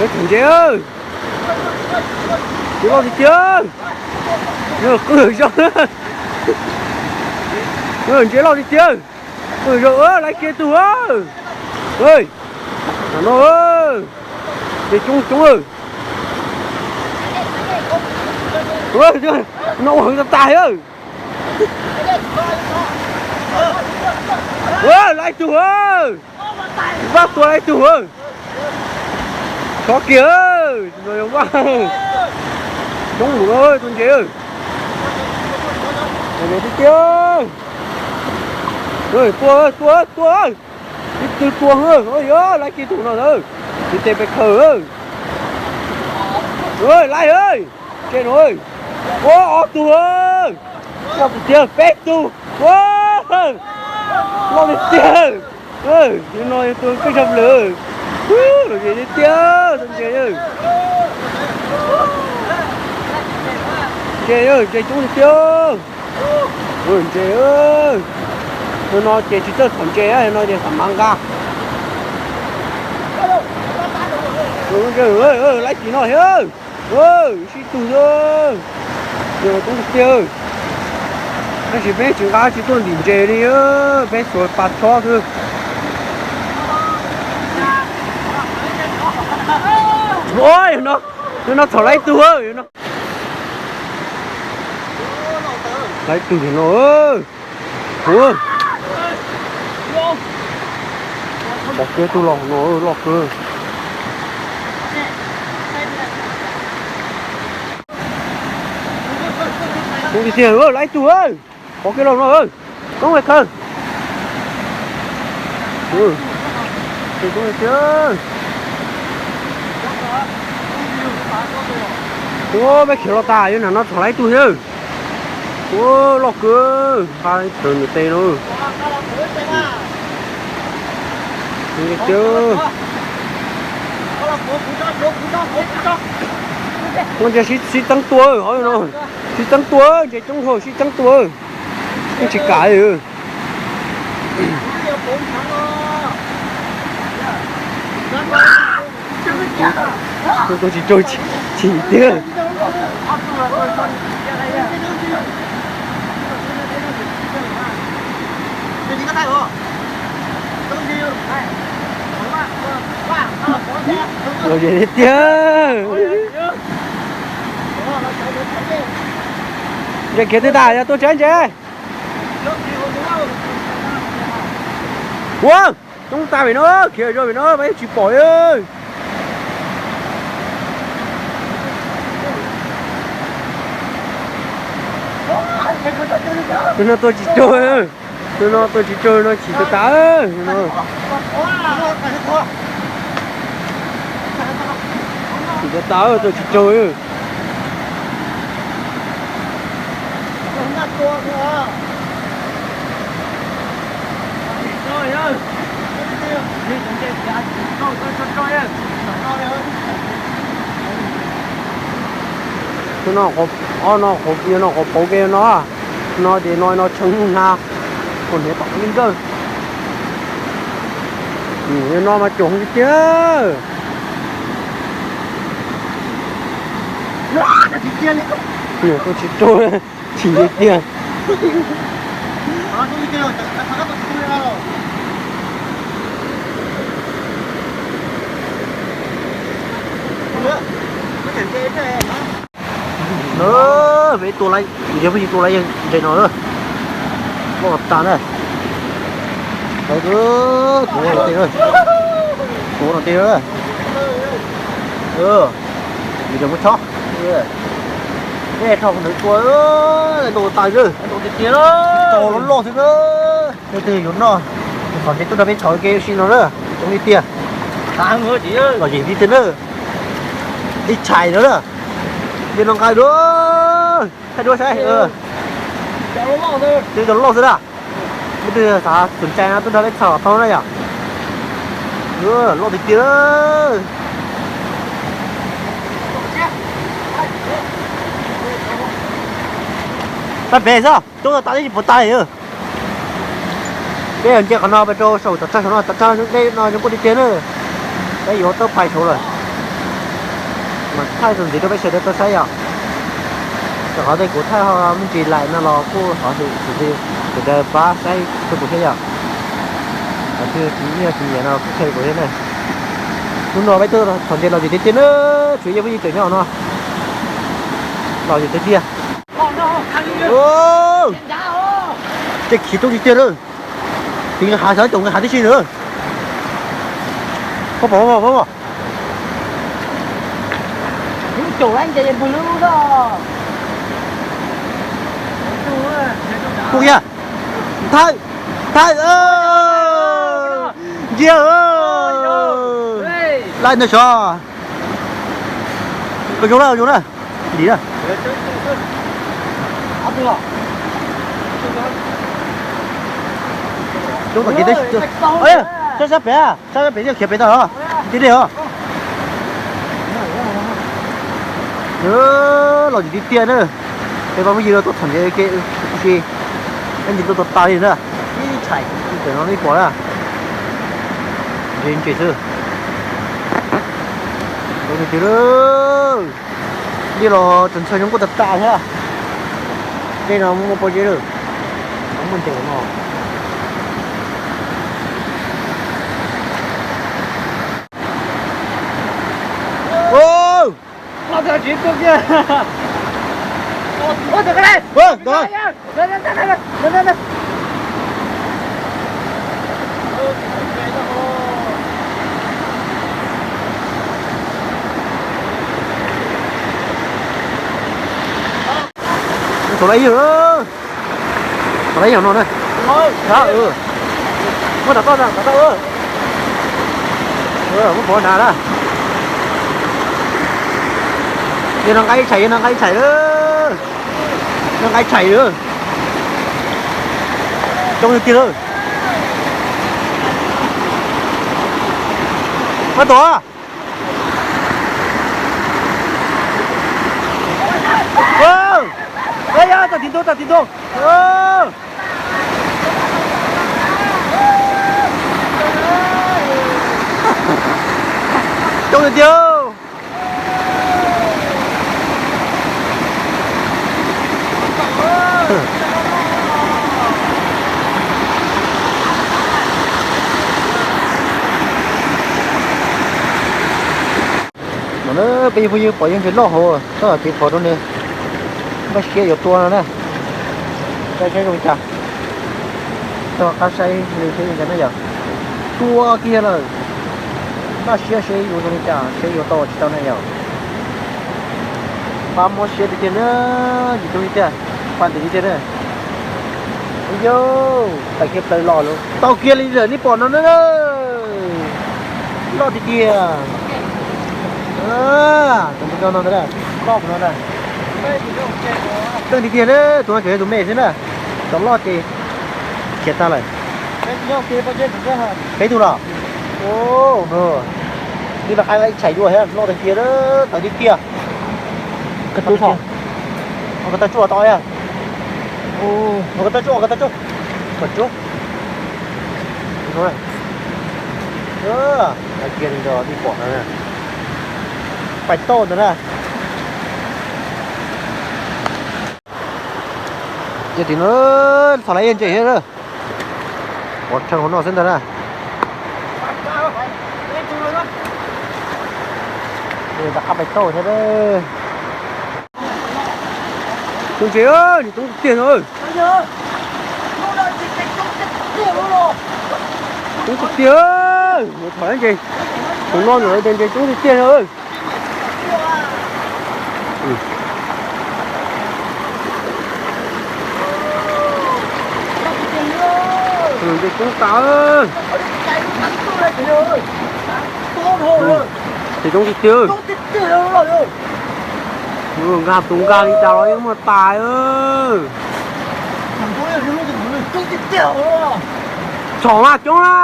Ntses, ntses loj tiag tiag. Qwj zoo, ntses loj tiag tiag. Qwj zoo, laiv kiag tug. Tam no ntses coob coob. No ua heev tas tas. Laiv tug. Pab tua laiv tug. Tso kiag. Coob mus tus ntses. Tiag tiag. Tua tua tua. Ib tug tua, laiv kiag tug no. Ib teg pes khaws. Laiv, ntses no. Ua ob tug. Loj tiag tiag, peb tug. Loj tiag tiag. No tua kawg tshaj plaws. Lom zem tiag tiag, tus ntses. Ntses, ntses coob tiag tiag. Ntses, no ces tsis txawj txhom ntses no ces xam mav nqa. Laiv tim no thiab. Sib tug xwb. Coob tiag tiag. Tab sis peb tsis nqa tsis tuaj ntim ntses li, peb xuas pas chob xwb. Ua, no txhom laiv tug. Laiv tug no. Ua, pom kiag tug los no, loj kawg. Coob tiag tiag, laiv tug. Pom kiag los no, coob kawg. Ua, peb khiav los tas, yuav nram no txhom laiv tug thiab. Ua, loj kawg, nqa tawm nws tes no. Ua, ntses sib txeeb tua, sib txeeb tua, ntses coob dhau sib txeeb tua. Yeej tsis kam li. Tua tsis raug chim tiag. Lom zem tiag tiag. Ntses khiav twg tas, yog tua tsev ntses. Ua, coob tas vim no, khiav zog vim no mas yeej tsis pom li. Tus no tua tsis raug, tus no tua tsis raug no chim tas tas. Chim tas tas, tua tsis raug. Tus no, ob no, no qhuav pauv ke no, no ces no no tshee na, kuv hniav tom li nkawj. No mas coob tiag tiag. Tua tsis raug, chim tiag tiag. Peb tua laiv, yog peb tsis tua laiv ntses no loj tas na. Tuav no tes, tuav no tes. Yus muab chob, nej rho ntawd tua, ntau tas lawm, tau loj loj xwb na. Leej twg yuav noj, thov ntses tuaj nrog peb txhom ua ke ua si no na, coob li tiag. Lom zem li tiag na, li tshais no na. Yog no nqa dua, thaij duab saib, cov loj xwb na. Leej twg xav xom cai no tuaj nrog peb txhom tau na yom. Loj tiag tiag. Pab pem xwb, coob tas li tsis pom tas li. Peb yog nce qhov no pes rau saum tom tsag saum no, tom tsag deb no zoo nkauj tiag tiag na. Peb yuav tau pais saud lawm. Thaij txuas ntxiv rau peb sawv daws tau saib yom. Rau qhov tej kuv thaij ho me ntsis laim no los kuj xov xwm sawv daws pab saib rau kuv thiab yom. Qhov twg tsis nyiam tsis nyiam no kuj qhia kuv thiab na. Hnub no peb tuaj txhom ntses lom zem tiag tiag na, tsuas yog phooj ywg tseem nyob no. Lom zem tiag tiag. Ces khiav coob tiag tiag lawm. Tiv nqis hav, xav caum nqis hav tib si lawm. Pab pom, pab pom. Kuj kiag. Thaij, thaij, ntsia, laij ntawd sov. Zoo na, zoo na. Lim na. Sab sab pem, sab sab pem thiaj khiav pem tau os. Tig dej os. Lom zem tiag tiag na. Peb pab phooj ywg tuaj txhom ntses ke si. Ib ntsis tuaj tau tas li na. Ib tshais, ib tshais no ib pom na. Ntses ntses xwb. Dej los tseem ntxhw zoo nkauj tas tas thiab. Dej no muaj pob zeb lawm. Muaj ntses no. Thaum lawv yog, thaum lawv yog no na. Muab rov toj, rov toj. Muab pov na na. Yog no nqa ib tshais, yog no nqa ib tshais lawm. No nqa ib tshais lawm. Coob tiag tiag lawm. Muab tuav. Tag tim ntua, tag tim ntua. Coob tiag tiag. No na, peb phooj ywg pom yeej ntses loj hauv, tab sis thov rau nws npaj siab yuav tua no na. Saib saib zoo li cas. Tau qab saib li thiab li cas na yom. Tua kiag lawm. Npaj siab seb yuav zoo li cas, seb yuav tau tsis tau na yom. Pab muab siab tiag tiag na, yim tub li tiag, pab ntim li tiag na. Yau, tawm kiag plaws los lawm, tau kiag li lawm nej pom no na. Loj tiag tiag. Tus no ntag, loj no ntag. Teej tiag tiag na, tus no tseem yog tus me xwb na. Cov loj ces khiav tag lawm. Peb tug los? Twb los qaib ib tshais dua thiab, loj tiag tiag, tawv tiag tiag. Ko taw tsuj tau thiab. Ko taw tsuj, ko taw tsuj. Ko tsuj. Kiag li ntawd nej pom no, pais tauj ntawd na. Yog tim no txhom lawv ntses thiab, pov rhees hauv no xwb ntag na. Rov qab pais tauj thiab. Coob ntses, nws coob tiag no. Coob tiag tiag, txhom lawv ntses, tus no ntses coob tiag tiag no. Ntses coob tas. Ces coob tiag tiag. Nkag tus nkag li cas los yeej muaj tas. Txhom mas coob na.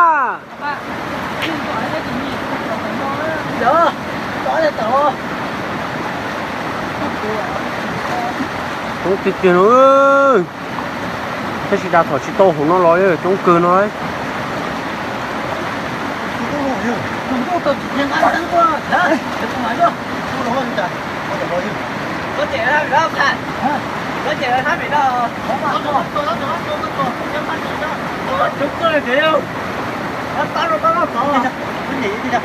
Coob tiag tiag no. Tab sis dav txhom tsis tau hauv no los coob kawg no. Koj cem thab pem no, koj cem thab pem no. Cov koj li tias yog, tab rau koj noj tod, koj cem tias yog.